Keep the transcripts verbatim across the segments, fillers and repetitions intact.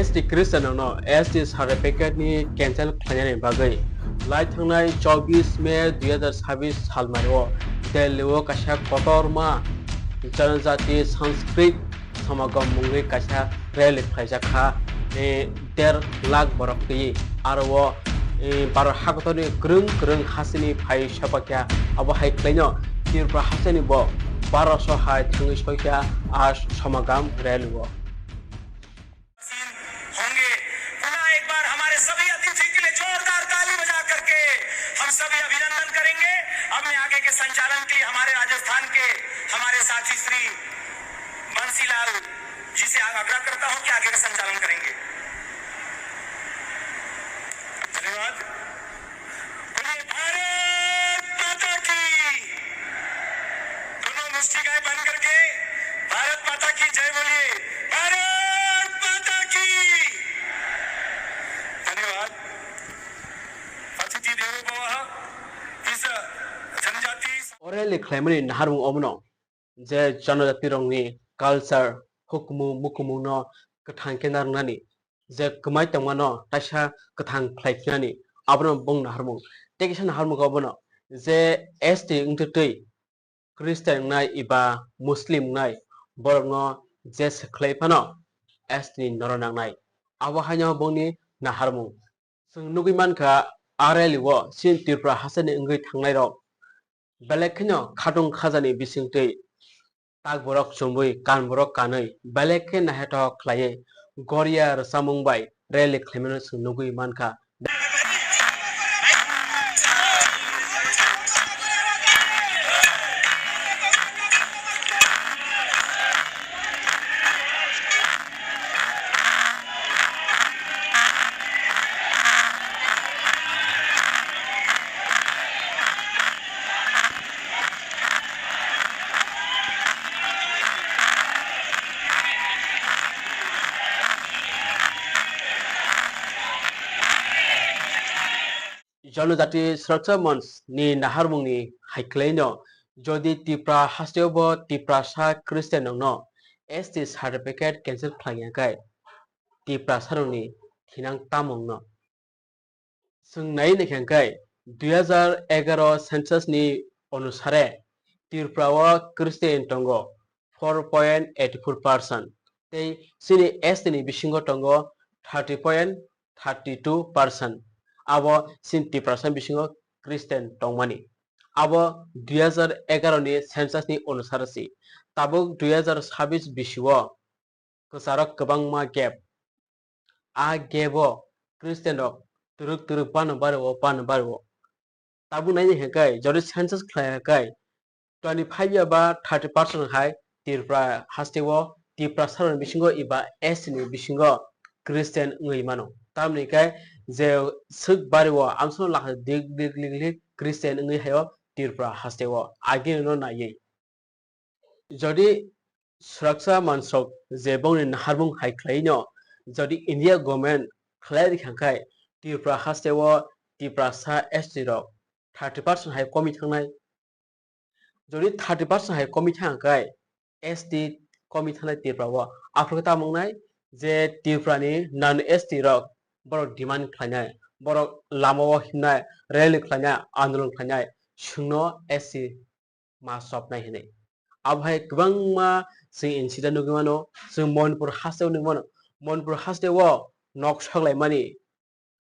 S T Christian rokno S T certificate ni cancel khlainani bagwi lai thangnai chobbish May dui hazar sabbish salmario Delhi o kaisa kotorma Janajati Sanskrit Samagam mungwi kaisa rally khlaijak kha, eh, der lakh borok twi aro o, eh, Bharat hakotorni kwrwng kwrwng hasteni phai sopakya, abo hai khlaino Tripura hasteni bo Bharat so hai thangwi soikya a Samagam rally o. होंगे। पुनः एक बार हमारे सभी अतिथि के लिए जोरदार ताली बजा करके हम सभी अभिनंदन करेंगे। अब मैं आगे के संचालन के लिए हमारे राजस्थान के हमारे साथी श्री बंसीलाल जी से आग्रह करता हूं कि आगे का संचालन करेंगे। धन्यवाद। बोलिए भारत माता की। दोनों मुष्टिकाएं बंद करके भारत माता की जय बोलिए। भारत माता की। धन्यवाद। अतिथि देवो भवः। इस जनजाति O rally khlaimani naharmung omono je janajatirokni culture, hukumu mukumungno kwthang khe narwknani, je kwmai tongmano taisa kwthang khlai phinani, abono bung naharmung. Tei kisa naharmung obono je S T wngtwi twi Christian wngnai eba Muslim wngnai borokno je swkhlai phano S T ni noro nangnai. Abo haino bongni naharmung. Chwng nugwi mankha, a rally o chini Tripura hasteni wngwi thangnairok belai kheno khatung khajani bisingtwi takborok chumui kanborok kanwi belai khe naithok khlaiwi goria rwchapmung bai rally khlaimano chwng nugwi mankha. Janajati Suraksha Manch ni naharmung ni hai khlaino, jodi Tipra hasteo bo Tiprasa Christian rokno S T certificate cancel khlai ya khe, Tiprasa rokni thinang tamo wngno? Chwng nai naikha khe, dui hazar egaro census ni onusare Tripura o Christian tongo four point eight four percent, tei chini S T ni bisingo tongo thirty point thirty two percent. Abo chini Tiprasa bisingo Christian tongmani. Abo dui hazar egaro ni census ni onusare si. Tabuk dui hazar sabbish bisio kwcharok kwbangma gap. A gap o Christian rok twrwk twrwk bano bari o, bano bari o. Tabuk nai naikha khe, jodi census khlai khe, twenty five ya ba thirty percent hai Tripura hasteo, Tiprasa rokni bisingo eba S T ni bisingo Christian wngwi mano. Tamni khe je swk bari o, amsano lakha dik dik lik lik Christian wngwi hai o Tripura hasteo, agini no naiwi. Jodi Suraksha Manch rok je bongni naharmung hai khlaino, jodi India government khlai rikha khe, Tripura hasteo Tiprasa S T rok thirty percent hai komi thangnai. Jodi thirty percent hai komi thang khe, S T komi thangnai Tripura o. Aphuru khe tamo wngnai je Tripura ni non S T rok borok demand khlainai, borok lama o himnai, rally khlainai, andolon khlainai, chwngno S T ma chopnai hinwi. Abo hai kwbangma chwng incident nugwi mano, chwng Manipur hasteo nugwi mano. Manipur hasteo nok soklaimani,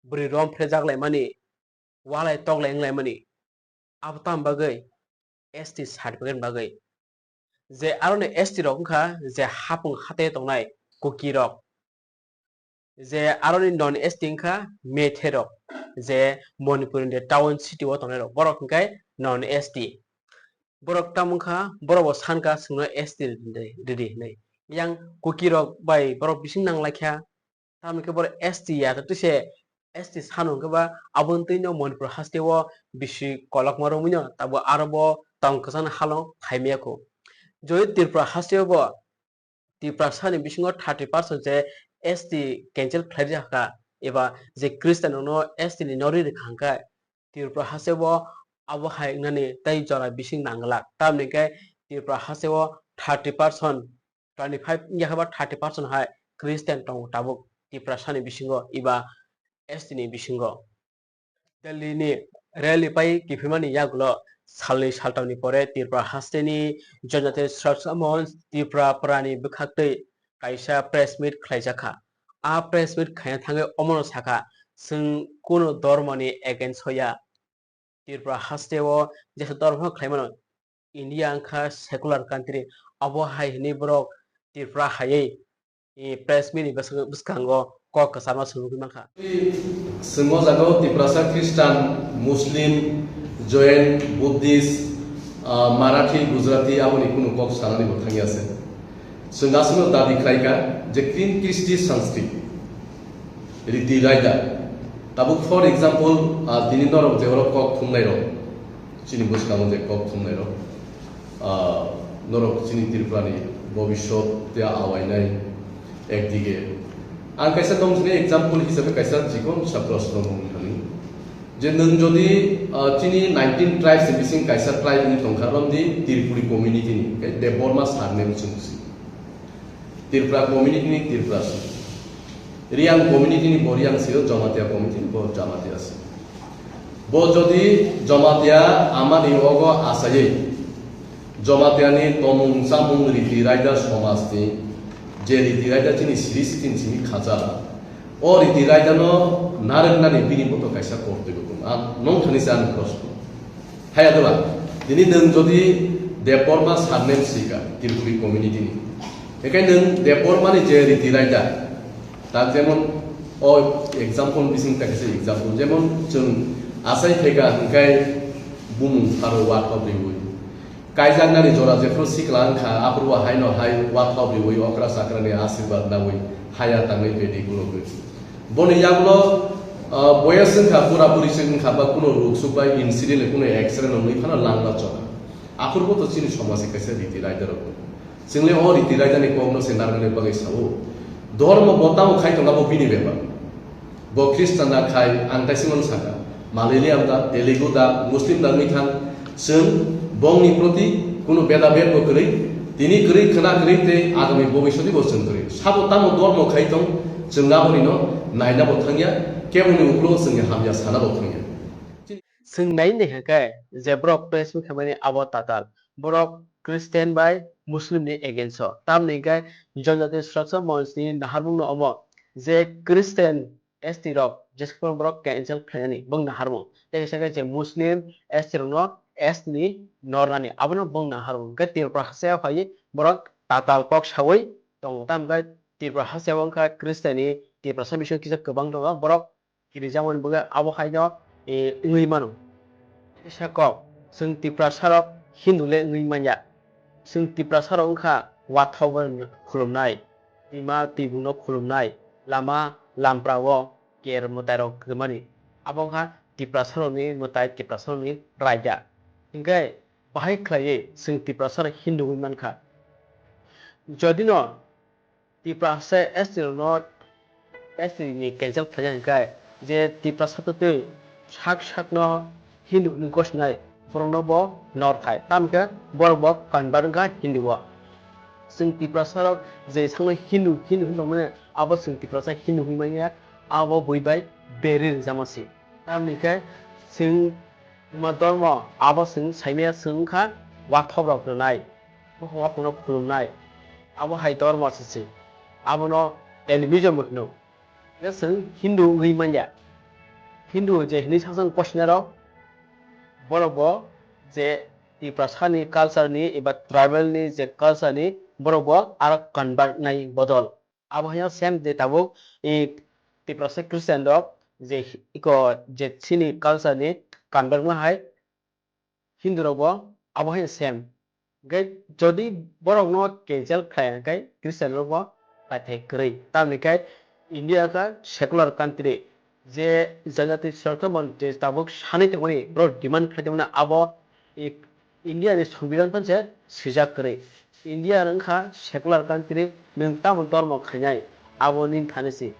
bwrwi rom phrejak laimani, walai toklai wnglaimani. Abo tamo bagwi? S T certificate ni bagwi. Je aroni S T rok wngkha je hapung hatai tongnai Kuki rok, je aroni non S T wngkha Meitei rok, je Manipur ni town city o tongnai rok, borok hwnkhe non S T. Borok tamo wngkha, borok bo sankha chwngno S T ridi, ridi hinwi. Yang Kuki rok bai borok bising nanglaikha, tamni khe borok S T ya, tei se S T sano hwnkhe ba aboni twino Manipur hasteo bisi kolokma romwino tabuk aro bo tong kwchangni halong khaimaya kho. Jodi Tripura hasteo bo Tiprasa ni bisingo thirty percent se S T cancel khlai rwkha eba je Christian rokno S T ni no ri rwkha hwnkhe, Tripura hasteo abo hai wngnani tei jora bising nang glak. Tamni khe Tripura hasteo thirty percent, twenty five wngya khe ba thirty percent hai Christian tongo tabuk. Tiprasani bisingo eba S T ni bisingo. Delhi ni rally pai kiphilmani yagulo salni saltamni pore Tripura hasteni Janjati Suraksha Monch Tripura Parani bwkhaktwi kaisa press meet khlaijakha. A press meet khaina thangwi omono sakha, chwng kunu dormoni against o ya. Tripura hasteo jesa dormo khlaimano, India wngkha secular country, abo hai hwnwi borok Tripura haiwi, eh, press meet ni bwskango, bwskango kok kwcharma swrwngwi mankha. Chwng o jaga o Tiprasa Christian, Muslim, Jain, Buddhist, ah, Marathi, Gujarati aboni kunu kok sanani bo thangya se. Chwng aswkno dabi khlaikha je Krin Kristi Sanskrit riti raida. Tabuk for example, ah, tini norok je oro kok thumnai rok, chini bwskango je kok thumnai rok, ah, norok chini Tripura ni bobiswt te awainai ekdige. Ang kaisa tongthokni example hisabe kaisa chikon sa proshno mung thani. Je nwng jodi, ah, chini nineteen tribes ni bising kaisa tribe ni tongkha romdi Tripuri community ni, kai Debbarma surname chwngsi. Tripura community ni Tripura si. Riang community ni bo Riang si, Jamatia community ni bo Jamatia si. Bo jodi Jamatia amani ogo asayei, Jamatia ni tomung chamung riti raida somaj ni je riti raida chini siri sitin simi khacha, o riti raida no narwknani bini bo to kaisa kortobyo tong. Ang nong thani se ani proshno. Haya dola, tini nwng jodi Debbarma surname sika Tripuri community ni. Ekai nwng Debbarma ni je riti raida, tak jemon o example bising tak kisa example, jemon chwng asai theka hwnkhe bumung pharo wathok riwi. Kaijaknani jora jephru sikla wngkha, aphuru haino hai wathok riwi okra chakrani asirwad nawi haya tangwi bedi gulogwi. Boni yagulo, ah, boyas wngkha, bura buri se wngkha, ba kuno ruk suk bai incident le kuno accident wngwi phano langma chokha. Aphuru bo to chini somaj ni kaisa riti raida rok. Chwng le o riti raida ni kok no se narwknani bagwi sao. Dhormo bo tamo khai tongna bo bini bepar. Bo Christian da khai ang tai simon saka. Malayaliam da, Telugu da, Muslim da wngwi thang. Chwng bongni proti kuno beda bed bo kwrwi, tini kwrwi khwna kwrwi tei agami bobiswt bo chwng kwrwi. Sabo tamo dormo khai tong, chwng aboni no naina bo thangya, keboni uklo chwngni hamya sana bo thangya. Chwng nai nai khe je borok press meet khaimani abo tatal. Borok Christian bai Muslim ni against o. Tamni hwnkhe Janjati Suraksha Monch ni naharmung no omo je Christian S T rok, jesukphano borok cancel khlainani, bongni naharmung. Tei kaisa khe je Muslim S T rokno S T ni nornani, abono bongni naharmung. Hwnkhe Tripura haste phaiwi borok tatal kok saui tongo. Tamo khe Tripura haste wngkha Christian ni, Tiprasa bisingo kisa kwbang tongo, borok kirijakmani bagwi abo haino, eh, wngwi mano. Kaisa kok, chwng Tiprasa rok Hindu le wngwi manya. Chwng Tiprasa rok wngkha wathok bai khulumnai. Twima twibukno khulumnai, lama lamprao ker mwtairok kwrwmani. Abo wngkha Tiprasarokni mwtai, Tiprasarokni raida. Hinkhe bahai khlaiwi chwng Tiprasarok Hindu wngwi mankha. Jodino Tiprasa S T rokno S T ni cancel khlaina hinkhe je Tiprasa twi sak sakno Hindu hwnwi gosnai borokno bo nor khai, tamo khe borok bo convert wngkha Hindu o. Chwng Tiprasa rok je sakno Hindu, Hindu hwnwi tongmani, abo chwng Tiprasa Hindu hwnwi manya, abo bui bai beri rijama se. Tamni khe chwng ma dormo abo chwng saimaya chwng wngkha wathok rok rwnai, buphang waphang rok khulumnai, abo hai dormo se se, abono animism bo hwno. Hwnkhe chwng Hindu wngwi manya. Hindu je hinwi sakjak gosina rok, borok bo je Tiprasa ni culture ni eba tribal ni je culture ni borok bo aro convert nai bodol. Abo hai same je tabuk, i, Tiprasa Christian rok je iko je chini culture ni convert ma hai Hindu rok bo abo hai same. Hwnkhe jodi borok no cancel khlai hwnkhe Christian rok bo paithai kwrwi. Tamni khe India kha secular country, je janjati srokthomon je tabuk sanwi tongmani borok demand khlai tongmani abo i-, India ni songbidhan phan se swijak kwrwi. India wngkha secular country, nwng tamo dormo khainai abo nini thani si.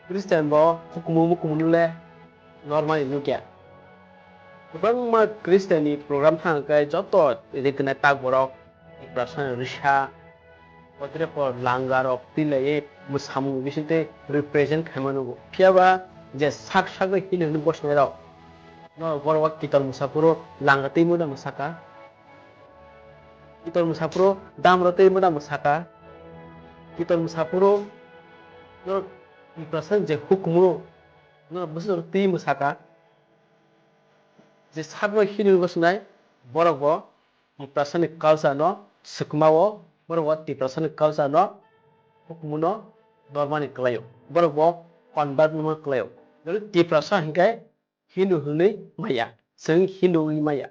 Christian bo hukumu mukumu le normally nukya. Kwbangma Christian ni program thang khe joto riknai tak borok Tiprasa risa Potre por langa rok twi laiwi mwsamung bising tei represent khaima nukgo. Phiya ba je sak sak bai hini hwnwi bosonai rok no borok o kitor mwsa phuru langa twi mwnda mwsaka. Kitor mwsa phuru damro twi mwnda mwsaka. Kitor mwsa phuru no Tiprasa je hukumu no bwswk twi mwsaka. Je sak bai hini hwnwi bosonai borok bo Tiprasani culture no swkma o, borok bo Tiprasani culture no hukumu no normani kwlaio, borok bo convert no kwlaio. Jodi Tiprasa hinkhe Hindu hinwi maya, chwng Hindu wngwi maya.